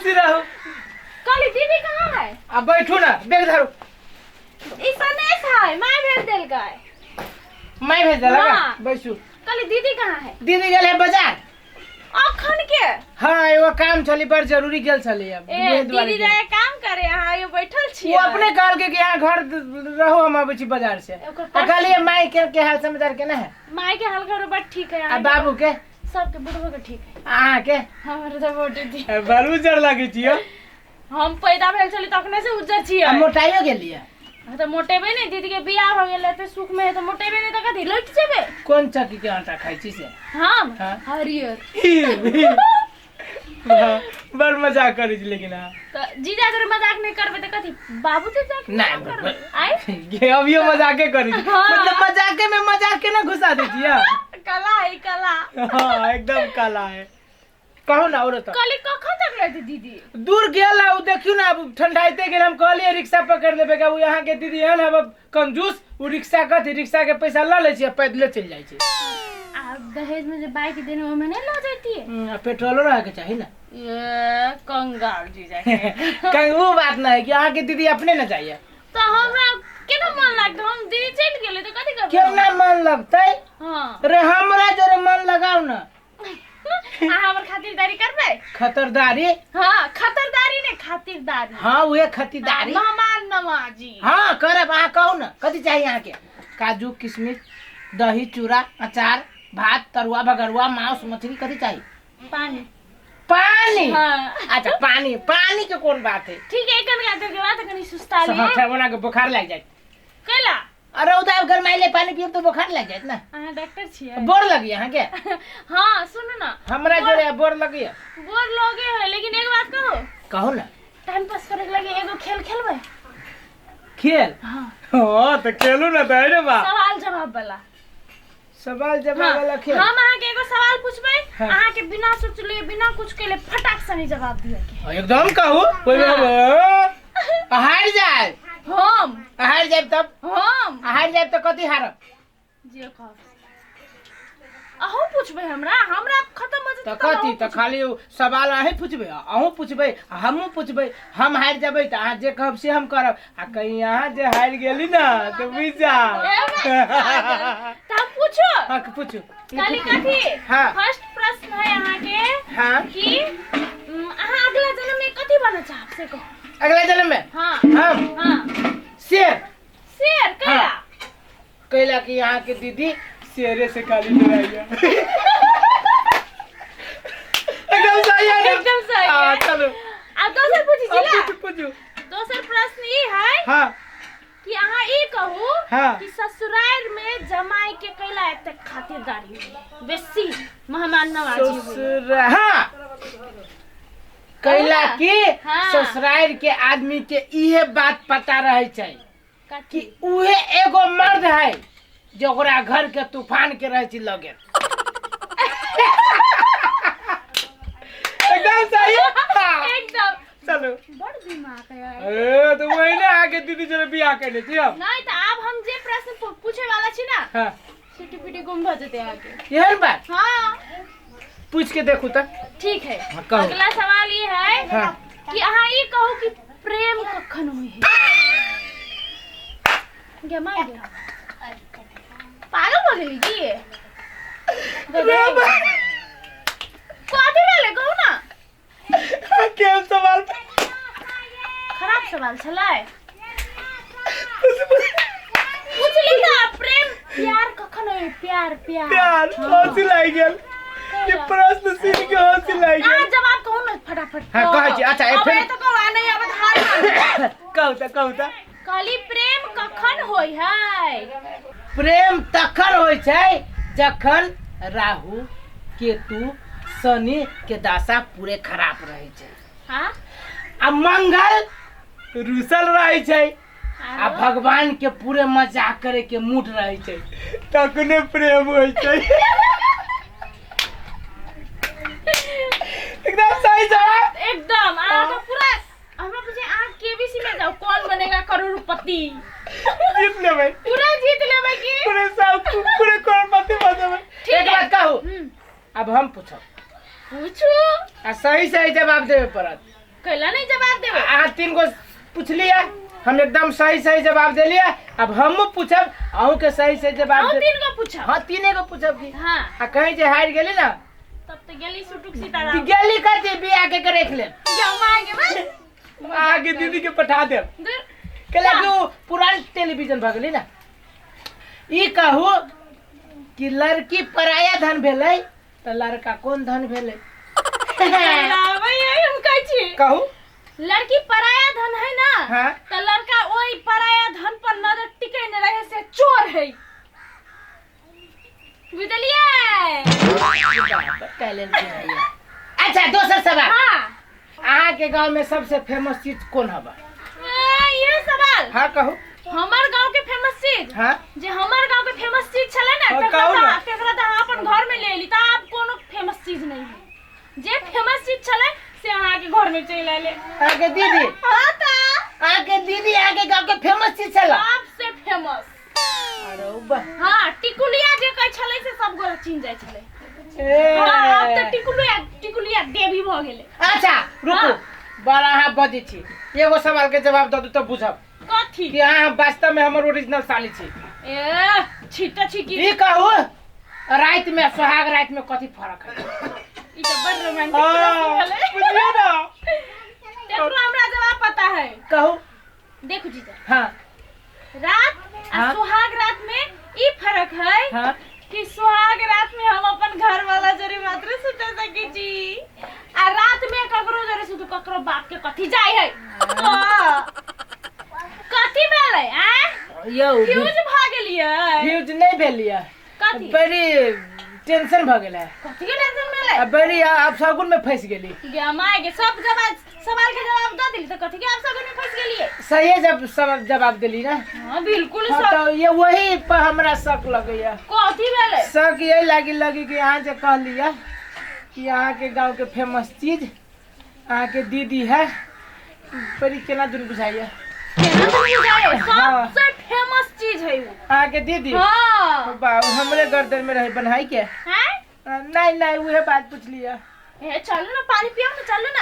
खुशी रहू। कहली दीदी कहाँ है? आ बैठू ना, बैग धरू। ई सनेश है, माय भेज देलकै। मैं भेज देलक? हाँ। बैसू। कहली दीदी कहाँ है? दीदी गेल है बाजार। अखन के? हाँ, एगो काम छली, बड़ जरूरी गेल छली अब। ए उहे दुआरे दीदी गेल। जाए काम करे, अहाँ यो बैठल छियै। वो अपने कहल के कि यहाँ घर रहो, हम अबै छी बाजार से। ओकर आ पर्स- कहलिए माई के हाल समाचार केना है? माय के हाल खबर बड़ ठीक है। आ बाबू के? सबके, बुढ़बो के ठीक है। अहाँ के? हमर तऽ मोटे छी। बड़ उजर लगै छी यौ। हम पैदा भेल छली तखने से उज्जर छियै। आ मोटाइयो गेलियै? हाँ, तऽ मोटेबे नहि, दीदी के बियाह भऽ गेल एते सुख में, तऽ मोटेबे नहि तऽ कथी लौट जेबै? कोन चक्की के आटा खाइ छी से? हम? हाँ। हरियर। बड़ मजाक करै छी लेकिन अहाँ। तऽ जीजा जरे मजाक नहि करबै तऽ कथी बाबू से जाके नहि, मजाक करबै? आइ गे अभियो मजाके करै छी। हाँ। मतलब मजाके में मजाक केना घुसा दै छी अहाँ? कला है, कला। हाँ, एकदम कला है। कहू ना और तो। कहली कखन तक रहती दीदी? दूर गेल आ उ देखियौ ना, अब ठंडाइते गेल। हम कहलियै रिक्शा पकड़ लेबै, उ यहाँ के दीदी एहन है कंजूस, उ रिक्शा कथी, रिक्शा के पैसा ल लै छै आ पैदले चलि जाइ छै। आ दहेज में जे बाइक देने ओहिमे नहि लऽ जैतियै? आ पेट्रोलो रहे के चाही ना। ये कंगाल जीजा के। कहीं वो बात ना है कि अहाँ के दीदी अपने न जाइए। तऽ हमरा केना मन लागतै? हम दीदी चलि गेलै तऽ कथी करबै? केना मन लगतै? हाँ। रे हमरा जोरे मन लगाउ ना। अहाँ हमर खातिरदारी करबै? खतरदारी? हाँ, खतरदारी नहि, खातिरदारी। हाँ, उहे खतीदारी। मेहमान नवाजी। हाँ, करब। अहाँ कहू ना कथी चाही अहाँके? काजू किशमिश, दही, चूड़ा, अचार, भात, तरुआ, बगरुआ, मांस, मछली, कथी चाही? पानी। पानी? हाँ। अच्छा, पानी, पानी के कोन बात है? ठीक है, कन गाते के बाद कनी सुस्ता ले। हाँ, बना के बुखार लग जाए। कैला? अरे उधर तो गरमाइले पानी पियब तो बुखार लग जाए ना। अहाँ डॉक्टर छियै? बोर लगी अहाँ के? हाँ, सुनू ना। हमरा जोरे बोर लगी? बोर लगे है, लेकिन एक बात कहू? कहू ना। टाइम पास करे के लगे एगो खेल खेलबै? खेल? हाँ। हाँ, तो खेलू ना तो है ना बा। सवाल जवाब वाला। सवाल जवाब हाँ, वाला खेल? हम अहाँ के एगो सवाल पूछबै। हाँ। अहाँ के बिना सोचले, बिना कुछ केले फटाक से नहीं जवाब दिए के। हाँ, एकदम कहू, कोई हाँ। हम हार जाए। हम हार जाए तब? हम हार जाए तो कथी हारब? जे कहब। अहूँ पूछबै हमरा, हमरा खत्म भऽ तऽ जेतै। कथी तऽ खाली उ सवाल अहीं पूछबै, अहूँ पूछबै, हमहूँ पूछबै। हम हारि जेबै तऽ अहाँ जे कहब से हम करब, आ कहीं अहाँ जे हारि गेली ना तऽ बुझि जाउ। तऽ हम पूछू? हाँ, पूछू। काली कथी? हाँ। फर्स्ट प्रश्न है अहाँ के। हाँ। कि अहाँ अगला जन्म में कथी बनऽ चाहब से कहू। अगला जन्म में? हाँ। हम? हाँ। शेर। शेर? कैला? हाँ। कैला कि यहाँ के दीदी शेरे से खाली डराइया। एकदम सही है ना? एकदम सही हाँ, है। चलो। आ दोसर पूछी अब छी ला? पूछू, पूछू। दोसर प्रश्न ई है। हाँ। कि अहाँ ई कहू। हाँ। कि ससुराल में जमाई के कैला एते खातिरदारी होई, बेसी मेहमान नवाजी होई? ससुर, हाँ, कैला कि हाँ। ससुराल के आदमी के इहे बात पता रहे छै कथी? कि उहे एगो मर्द है जे ओकरा घर के तूफान के रहे छै लगे। एकदम सही। हाँ। एकदम। चलो। बड़ दिमाग है यार। ए तो वही ना आगे दीदी जरे बियाह कैले छी हम। नहीं तो आब हम जे प्रश्न पूछे वाला छी ना, हाँ। सिटी पिटी गुम भ जेते आगे। एहन बात? हाँ। पूछ के देखू त। ठीक है। हाँ, कहू। अगला सवाल ये है। हाँ। कि अहाँ ई कहू कि प्रेम कखन होइ है? गे माय गे, पागल भऽ गेली की? कथी भेलै, कहू ना। केहन सवाल? खराब सवाल छलै। पूछली तऽ प्रेम प्यार कखन होइ? प्यार, प्यार। प्यार? हाँ। हंसी लागि गेल ई प्रश्न सुनि के, हंसी लागि अहाँ गेल। जवाब कहू ने फटाफट। हाँ, कहै छी। अच्छा, अब फेर- तऽ कहू, आ नहि आबत हार मानू। कहू तऽ, कहू तऽ। कहली प्रेम कखन होइ है? प्रेम तखन होइ छै जखन राहु, केतु, शनि के दशा पूरे खराब रहै छै। हाँ? आ मंगल रुसल रहै छै आ आरो? भगवान के पूरे मजाक करे के मूड रहै छै, तखने प्रेम होइ छै। एकदम सही जवाब। एकदम। अहाँ तऽ पूरा हमरा बुझे अहाँ केबीसी में जाओ, कौन बनेगा करोड़पति। जीत लेबै। पूरा जीत लेबै की? पूरे सब पूरे करोड़पति बन जेबै। ठीक एक है। बात कहू? हम्म। अब हम पूछब। पूछू। आ सही सही जवाब देवे पड़त। कैला नहीं जवाब देबै? अहाँ 3 गो पूछलियै, हम एकदम सही सही जवाब देलियै। अब हमहूँ पूछब, अहूँ के सही सही जवाब अहूँ दे। 3 गो पूछब? हाँ, 3 गो पूछब की। हाँ। आ कहीं जे हारि गेली ना तब तो गेली सुटुक सीताराम। गेली कथी, बियाह के के रख लेब। जमा के बस अहाँके दीदी के पठा देब। दूर। कैला कि ओ पुरान टेलीविजन भऽ गेलै ने। ई कहू कि लड़की पराया धन भेलै तऽ लड़का कोन धन भेलै? आबै है, हम कहै छी। कहू। लड़की पराया धन है ना? हाँ। तो लड़का ओई पराया धन पर नजर टिके न रहे से चोर है, बुझलियै? टैलेंट है। अच्छा, दोसर सवाल। हाँ। अहाँ के गांव में सबसे फेमस चीज कोन हवा? ए, ये सवाल? हाँ, कहू। हमर गांव के फेमस चीज? हाँ। जे हमर गांव के फेमस चीज छले ना, हाँ, तकरा कहू ना। तकरा तऽ अहाँ अपन घर में ले एली, तऽ आब कोनो फेमस चीज नहीं है। जे फेमस चीज छले से अहाँ के घर में चलि आले। अहाँ के दीदी? हाँ तऽ। अहाँ के दीदी अहाँ के गांव के फेमस चीज छला? सबसे फेमस। अरे वाह। हाँ, टिकुलिया जे कहै छलै से सब गोरा चिन्ह जाइ छलै। ए। हाँ, आब तऽ टिकुलिया टिकुलिया देवी भऽ गेलै। अच्छा रुकू। हाँ। बड़ा अहाँ बजै छी, एगो सवाल के जवाब दऽ दू तऽ बुझब कथी? कि अहाँ वास्तव में हमर ओरिजिनल साली छी। ए, छिटा छिकी। ई कहू, राति में सोहाग राति में कथी फरक है? ई तऽ बड़ रोमांटिक प्रश्न भेलै। बुझियौ ना। देखो, हमरा जवाब पता है। कहू। देखू जीजा। हाँ। रात आ हाँ। सुहाग रात में ई फर्क है हाँ। कि सुहाग रात में हम अपन घर वाला जरे मात्र सुते सके छी, आ रात में ककरो जरे सुतू, ककरो बाप के कथी जाय है। हाँ। कथी भेलै? आ यौ, फ्यूज भ गेलियै? फ्यूज नहीं भेलियै। कथी? बड़ी टेंशन भ गेलै। कथी के टेंशन भेलै? आ बड़ी अब शगुन में फंस गेली। गे my गे, सब जवाब सवाल के जवाब दऽ देली तऽ कथी के आप शगुन में फंस गेलियै? सही जब सब जवाब देली ना। हाँ, बिल्कुल। हाँ, सब तो ये वही पर हमरा शक लगैया। कथी भेलै? शक यही लागी लगी कि अहाँ जे कहलियै कि अहाँ के गांव के फेमस चीज अहाँ के दीदी है, बड़ी केना दुन बुझाइया। केना तऽ बुझाइए? हाँ। सबसे फेमस चीज है उ। अहाँ के दीदी? हाँ। बाबू हमरे गर्दन में रहे बनाई के। हैं? नहीं नहीं, उहे बात पूछ लिया। ए, चलू ना, पानी पियो ना, चलू ना।